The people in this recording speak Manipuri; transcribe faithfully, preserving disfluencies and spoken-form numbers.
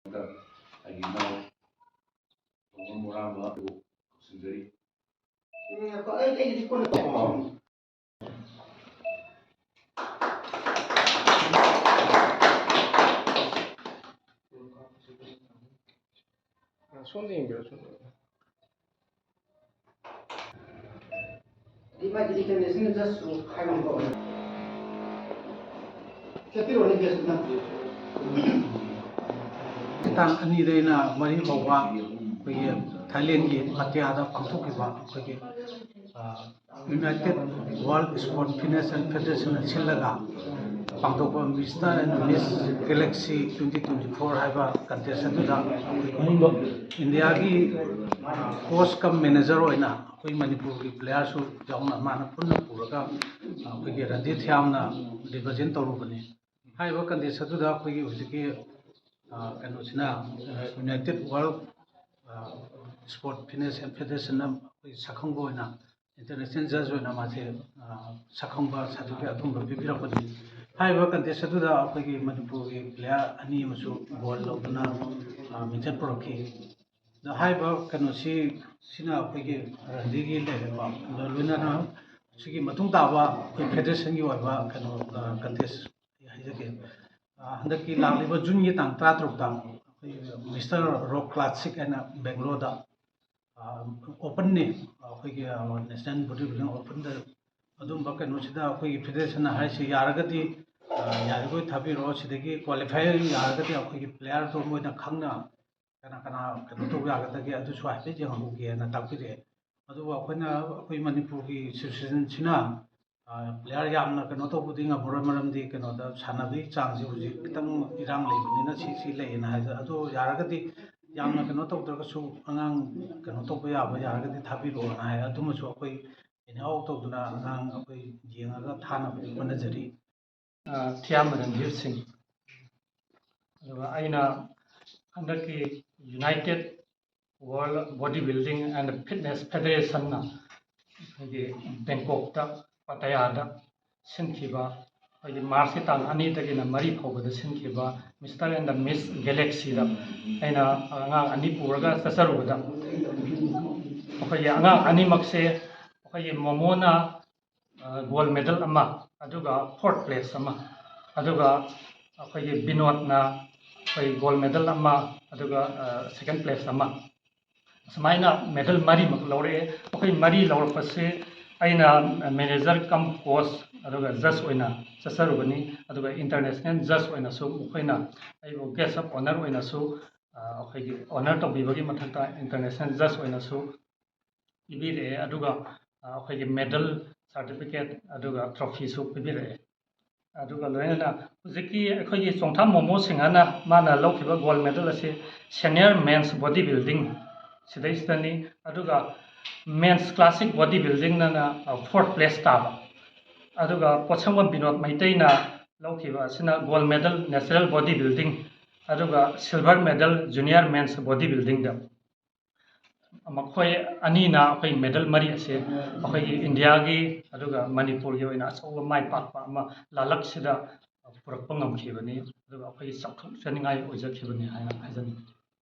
ꯑꯩꯒꯤ ꯏꯅꯥꯎ ꯇꯣꯝꯕ ꯃꯣꯔꯥꯝꯕ ꯑꯗꯨ ꯀꯧꯁꯤꯟꯖꯔꯤ꯫ ꯁꯣꯝꯗ ꯌꯦꯡꯕꯤꯔꯣ, ꯁꯣꯝꯗ꯫ ꯃꯥꯒꯤ international judgeꯁꯨ ꯍꯥꯏꯕ ꯑꯃ ꯊꯣꯛꯑꯦ꯫ ꯆꯠꯄꯤꯔꯣꯅꯦ, guest ꯅꯪ꯫ ꯇꯥꯡ ꯑꯅꯤꯗꯩꯅ ꯃꯔꯤ ꯐꯥꯎꯕ ꯑꯩꯈꯣꯏꯒꯤ ꯊꯥꯏꯂꯦꯟꯒꯤ ꯄꯇꯌꯥꯗ ꯄꯥꯡꯊꯣꯛꯈꯤꯕ ꯑꯩꯈꯣꯏꯒꯤ, ꯑ, United World Sport Fitness and Federationꯅ ꯁꯤꯜꯂꯒ ꯄꯥꯡꯊꯣꯛꯄ Mister and Miss Galaxy twenty twenty-four ꯍꯥꯏꯕ contest ꯑꯗꯨꯗ ꯏꯟꯗꯤꯌꯥꯒꯤ coach cum manager ꯑꯣꯏꯅ ꯑꯩꯈꯣꯏ ꯃꯅꯤꯄꯨꯔꯒꯤ playerꯁꯨ ꯌꯥꯎꯅ ꯃꯥꯅ ꯄꯨꯟꯅ ꯄꯨꯔꯒ ꯑꯩꯈꯣꯏꯒꯤ ꯔꯟꯖꯤꯠ ꯊꯤꯌꯥꯝꯅ represent ꯇꯧꯔꯨꯕꯅꯤ꯫ ꯍꯥꯏꯔꯤꯕ contest ꯑꯗꯨꯗ ꯑꯩꯈꯣꯏꯒꯤ ꯍꯧꯖꯤꯛꯀꯤ, ꯑ, ꯀꯩꯅꯣꯁꯤꯅ, ꯑ, United World, ꯑ, Sport Fitness and Federationꯅ ꯑꯩꯈꯣꯏ ꯁꯛꯈꯪꯕ ꯑꯣꯏꯅ international judge ꯑꯣꯏꯅ ꯃꯥꯁꯦ, ꯑ, ꯁꯛꯈꯪꯕ certificate ꯑꯗꯨꯒꯨꯝꯕ ꯄꯤꯕꯤꯔꯛꯄꯅꯤ꯫ ꯍꯥꯏꯔꯤꯕ contest ꯑꯗꯨꯗ ꯑꯩꯈꯣꯏꯒꯤ ꯃꯅꯤꯄꯨꯔꯒꯤ player ꯑꯅꯤ ꯑꯃꯁꯨ gold ꯂꯧꯗꯨꯅ, ꯑ, ꯃꯤꯡꯆꯠ ꯄꯨꯔꯛꯈꯤ꯫ ꯑꯗꯣ ꯍꯥꯏꯔꯤꯕ ꯀꯩꯅꯣꯁꯤ, ꯁꯤꯅ ꯑꯩꯈꯣꯏꯒꯤ ꯔꯟꯖꯤꯒꯤ ꯂꯩꯔꯦꯀꯣ꯫ ꯑꯗꯣ ꯂꯣꯏꯅꯅ ꯁꯤꯒꯤ ꯃꯇꯨꯡ ꯇꯥꯕ ꯑꯩꯈꯣꯏ federationꯒꯤ ꯑꯣꯏꯕ ꯀꯩꯅꯣ, ꯑ, contest ꯑꯩ ꯍꯥꯏꯖꯒꯦ꯫ ꯑ, ꯍꯟꯗꯛꯀꯤ ꯂꯥꯛꯂꯤꯕ Juneꯒꯤ ꯇꯥꯡ ꯇꯔꯥꯇꯔꯨꯛꯇ ꯑꯩꯈꯣꯏ Mister Rock Classic ꯍꯥꯏꯅ ꯕꯦꯡꯒ꯭ꯂꯣꯔꯗ, ꯑ, openꯅꯤ, ꯑꯩꯈꯣꯏꯒꯤ, ꯑ, National Bodybuilding Openꯗ꯫ ꯑꯗꯨꯝꯕ ꯀꯩꯅꯣꯁꯤꯗ ꯑꯩꯈꯣꯏꯒꯤ federationꯅ ꯍꯥꯏꯁꯤ ꯌꯥꯔꯒꯗꯤ, ꯑ, ꯌꯥꯔꯤꯈꯣꯏ ꯊꯥꯕꯤꯔꯛꯑꯣ, ꯁꯤꯗꯒꯤ qualify ꯌꯥꯔꯒꯗꯤ ꯑꯩꯈꯣꯏꯒꯤ playerꯗꯣ ꯃꯣꯏꯅ ꯈꯪꯅ ꯀꯅꯥ ꯀꯅꯥ ꯀꯩꯅꯣ ꯇꯧꯕ ꯌꯥꯒꯗꯒꯦ ꯑꯗꯨꯁꯨ ꯍꯥꯏꯐꯦꯠ ꯌꯦꯡꯍꯧꯒꯦꯅ ꯇꯥꯛꯄꯤꯔꯛꯑꯦ꯫ ꯑꯗꯨꯕꯨ ꯑꯩꯈꯣꯏꯅ, ꯑꯩꯈꯣꯏ ꯃꯅꯤꯄꯨꯔꯒꯤ associationꯁꯤꯅ, ꯑ, player ꯌꯥꯝꯅ ꯀꯩꯅꯣ ꯇꯧꯕꯗꯤ ꯉꯝꯃꯔꯣꯏ, ꯃꯔꯝꯗꯤ ꯀꯩꯅꯣꯗ ꯁꯥꯟꯅꯕꯒꯤ ꯆꯥꯡꯁꯦ ꯍꯧꯖꯤꯛ ꯈꯤꯇꯪ ꯏꯔꯥꯡ ꯂꯩꯕꯅꯤꯅ ꯁꯤ, ꯁꯤ ꯂꯩꯌꯦꯅ ꯍꯥꯏꯗ꯫ ꯑꯗꯣ ꯌꯥꯔꯒꯗꯤ ꯌꯥꯝꯅ ꯀꯩꯅꯣ ꯇꯧꯗ꯭ꯔꯒꯁꯨ ꯑꯉꯥꯡ ꯀꯩꯅꯣ ꯇꯧꯕ ꯌꯥꯕ ꯌꯥꯔꯒꯗꯤ ꯊꯥꯕꯤꯔꯛꯑꯣꯅ ꯍꯥꯏ꯫ ꯑꯗꯨꯃꯁꯨ ꯑꯩꯈꯣꯏ anyhow ꯇꯧꯗꯨꯅ ꯑꯉꯥꯡ ꯑꯩꯈꯣꯏ ꯌꯦꯡꯉꯒ ꯊꯥꯅꯕꯗꯤ ꯍꯣꯠꯅꯖꯔꯤ꯫ ꯑ, ꯊꯤꯌꯥꯝ ꯔꯟꯙꯤꯔ ꯁꯤꯡ꯫ ꯑꯗꯨꯒ ꯑꯩꯅ ꯍꯟꯗꯛꯀꯤ United World Bodybuilding and Fitness Federationꯅ ꯑꯩꯈꯣꯏꯒꯤ ꯕꯦꯡꯀꯣꯛꯇ ꯄꯇꯌꯥꯗ ꯁꯤꯟꯈꯤꯕ ꯑꯩꯈꯣꯏꯒꯤ ꯃꯥꯔꯁꯀꯤ ꯇꯥꯡ ꯑꯅꯤꯗꯒꯤꯅ ꯃꯔꯤ ꯐꯥꯎꯕꯗ ꯁꯤꯟꯈꯤꯕ Mister and the Miss Galaxyꯗ ꯑꯩꯅ ꯑꯉꯥꯡ ꯑꯅꯤ ꯄꯨꯔꯒ ꯆꯠꯆꯔꯨꯕꯗ, ꯑꯩꯈꯣꯏꯒꯤ ꯑꯉꯥꯡ ꯑꯅꯤꯃꯛꯁꯦ ꯑꯩꯈꯣꯏꯒꯤ ꯃꯣꯃꯣꯅ gold medal ꯑꯃ, ꯑꯗꯨꯒ fourth place ꯑꯃ, ꯑꯗꯨꯒ ꯑꯩꯈꯣꯏꯒꯤ ꯕꯤꯅꯣꯗꯅ ꯑꯩꯈꯣꯏ gold medal ꯑꯃ, ꯑꯗꯨꯒ second place ꯑꯃ, ꯁꯨꯃꯥꯏꯅ medal ꯃꯔꯤꯃꯛ ꯂꯧꯔꯛꯑꯦ꯫ ꯑꯩꯈꯣꯏ ꯃꯔꯤ ꯂꯧꯔꯛꯄꯁꯤ ꯑꯩꯅ manager cum coach ꯑꯗꯨꯒ judge ꯑꯣꯏꯅ ꯆꯠꯆꯔꯨꯕꯅꯤ꯫ ꯑꯗꯨꯒ international judge ꯑꯣꯏꯅꯁꯨ ꯃꯈꯣꯏꯅ ꯑꯩꯕꯨ guest of honour ꯑꯣꯏꯅꯁꯨ, ꯑꯩꯈꯣꯏꯒꯤ honour ꯇꯧꯕꯤꯕꯒꯤ ꯃꯊꯛꯇ international judge ꯑꯣꯏꯅꯁꯨ ꯄꯤꯕꯤꯔꯛꯑꯦ꯫ ꯑꯗꯨꯒ ꯑꯩꯈꯣꯏꯒꯤ medal, certificate ꯑꯗꯨꯒ trophyꯁꯨ ꯄꯤꯕꯤꯔꯛꯑꯦ꯫ ꯑꯗꯨꯒ ꯂꯣꯏꯅꯅ ꯍꯧꯖꯤꯛꯀꯤ ꯑꯩꯈꯣꯏꯒꯤ ꯆꯣꯡꯊꯥꯝ ꯃꯣꯃꯣ ꯁꯤꯡꯍꯅ ꯃꯥꯅ ꯂꯧꯈꯤꯕ gold medal ꯑꯁꯤ senior men's body building ꯁꯤꯗꯩꯁꯤꯗꯅꯤ꯫ ꯑꯗꯨꯒ men's classic body buildingꯅ fourth place ꯇꯥꯕ, ꯑꯗꯨꯒ ꯄꯣꯠꯁꯪꯕꯝ ꯕꯤꯅꯣꯗ ꯃꯩꯇꯩꯅ ꯂꯧꯈꯤꯕ ꯑꯁꯤꯅ gold medal natural body building, ꯑꯗꯨꯒ silver medal junior men's body buildingꯗ꯫ ꯃꯈꯣꯏ ꯑꯅꯤꯅ ꯑꯩꯈꯣꯏ medal ꯃꯔꯤ ꯑꯁꯦ ꯑꯩꯈꯣꯏꯒꯤ ꯏꯟꯗꯤꯌꯥꯒꯤ ꯑꯗꯨꯒ ꯃꯅꯤꯄꯨꯔꯒꯤ ꯑꯣꯏꯅ ꯑꯆꯧꯕ ꯃꯥꯏ ꯄꯥꯛꯄ ꯑꯃ ꯂꯥꯜꯂꯛꯁꯤꯗ ꯄꯨꯔꯛꯄ ꯉꯝꯈꯤꯕꯅꯤ, ꯑꯗꯨꯒ ꯑꯩꯈꯣꯏꯒꯤ ꯆꯥꯎꯊꯣꯛꯆꯅꯤꯡꯉꯥꯏ ꯑꯣꯏꯖꯈꯤꯕꯅꯤ ꯍꯥꯏꯅ ꯍꯥꯏꯖꯅꯤꯡꯉꯤ꯫